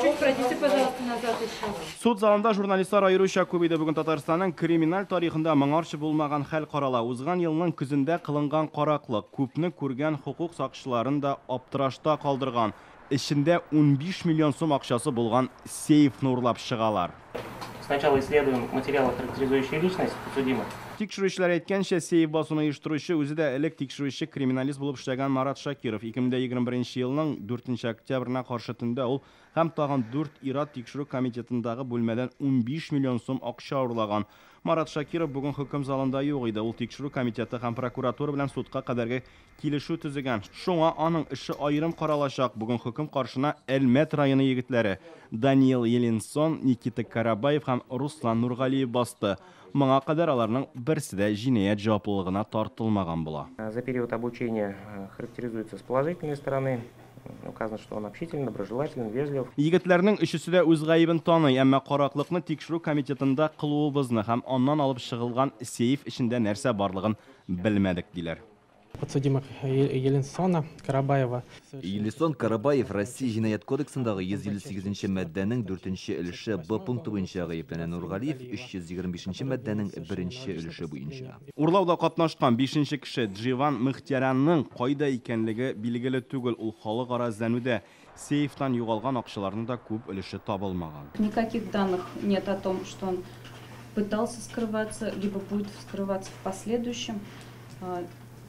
Чуть пройдите, пожалуйста, назад еще. Суд залында журналистлар аеруча күп иде. Бүген Татарстанның криминаль тарихында моңарчы булмаган хәл карала. Узган елның көзендә кылынган караклык күпне күргән хокук сакчыларын да аптырашта калдырган. Эчендә 15 миллион сум акчасы булган сейфны урлап чыгалар. Сначала исследуем материалы, характеризующие личность подсудимых. Тикшерүчеләр әйткәнчә, сейф басуны оештыручы үзе дә элек тикшерүче криминалист булып эшләгән Марат Шакиров. 2021 елның 4 октябренә каршы төндә ул һәм тагын 4 ир-ат тикшерү комитетындагы бүлмәдән 15 миллион сум акча урлаган. Марат Шакиров бүген хөкем залында юк иде. Ул тикшерү комитеты һәм прокуратура белән судка кадәрге килешү төзегән. Шуңа аның эше аерым каралачак. Бүген хөкем каршына Әлмәт районы егетләре Даниил Еленсон, Никита Карабаев һәм Руслан Нургалиев басты. Моңа кадәр аларның берсе дә җинаять җаваплылыгына тартылмаган була. За период обучения характеризуется с положительной стороны. Указано, что он общителен, доброжелателен, вежлив. Егетләрнең өчесе дә үз гаебен таный, әмма караклыкны тикшерү комитетында кылуыбызны һәм аннан алып чыгылган сейф эчендә нәрсә барлыгын белмәдек, диләр. Подсудимых Еленсона, Карабаева. Елисон Карабаев Россия Җинаять кодексындагы 158 маддәнең 4 өлеше Б пункты буенча гаепләнә. Нургалиев 325 маддәнең 1 өлеше буенча. Урлауда катнашкан 5 кеше Дживан Мөхтяранның кайда икәнлеге билгеле түгел. Ул халыкара эзләнүдә. Сейфтан югалган акчаларның да күп өлеше табылмаган. Никаких данных нет о том, что он пытался скрываться, либо будет скрываться в последующем.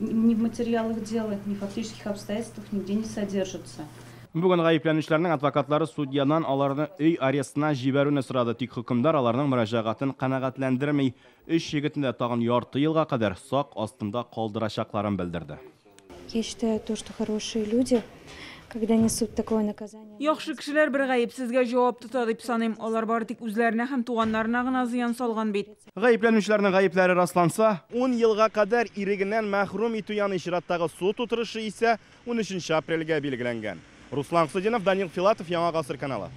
Ни в материалах дела, ни в фактических обстоятельствах нигде не содержится. Бүген гаепләнүчеләрнең адвокатлары судьядан аларны өй арестына җибәрүне сорады. Тик хөкемдар аларның мөрәҗәгатен канәгатьләндерми. Өч егетне дә тагын ярты елга кадәр сак астында калдырачакларын белдерде. Я считаю то, что хорошие люди, когда несут такое наказание. Яхшы кешеләр бер гаепсезгә җавап тота дип саныйм. Алар бары тик үзләренә һәм туганнарына гына зыян салган бит. Гаепләнүчеләрнең гаепләре расланса, 10 елга кадәр ирегеннән мәхрүм итү яный. Чираттагы суд утырышы исә 13 апрельгә билгеләнгән. Руслан Хусудинов, Данил Филатов, Яңа Гасыр каналы.